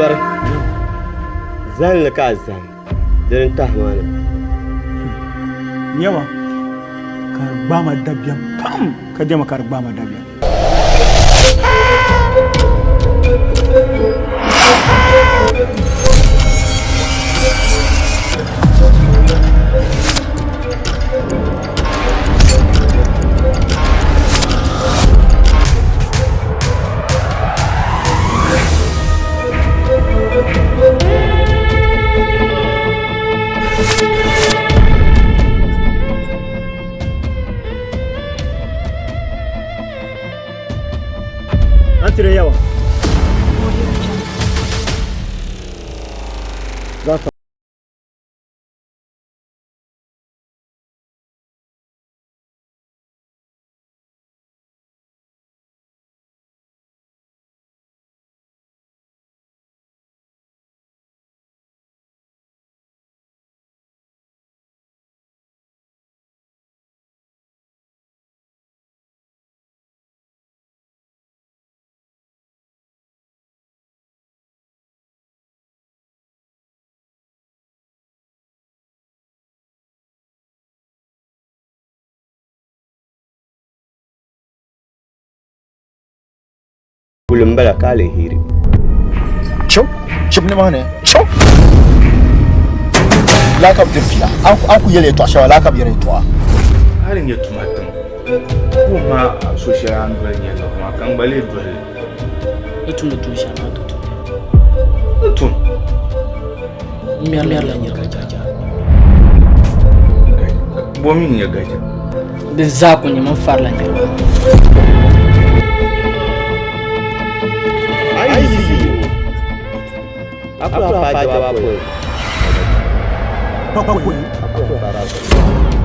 Zɔri, zahim li ka a zahim, di ni tahi ma na. Nyama, ka di gbaai ma dabiɛm pam, ka jɛma ka di gbaai ma dabiɛm. An tire yawa. Za Kuli m-bala ka aliheri. Chɛw, chɛbu nimaani, chɛw. Laa ka bi diri pila, a ku yɛli yɛtɔɣa shɛŋa laa ka bi yɛri yɛtɔɣa. A di nyɛ tuma tiŋ, wuhi ma so shɛli a ni doli nyɛ niɣi maa ka n gba lee doli li. Ni tumdi tuun shɛli maa to tumdi. Ni tum. N ŋmɛrila nir gaja. Bo mi n-nyɛ gaja? Di zaa ku nyɛ min farila niriba. A yi yiɣisi yi ŋɔ, a ku lahi paai jaba pɔi. Pakoli. A ku lahi paai.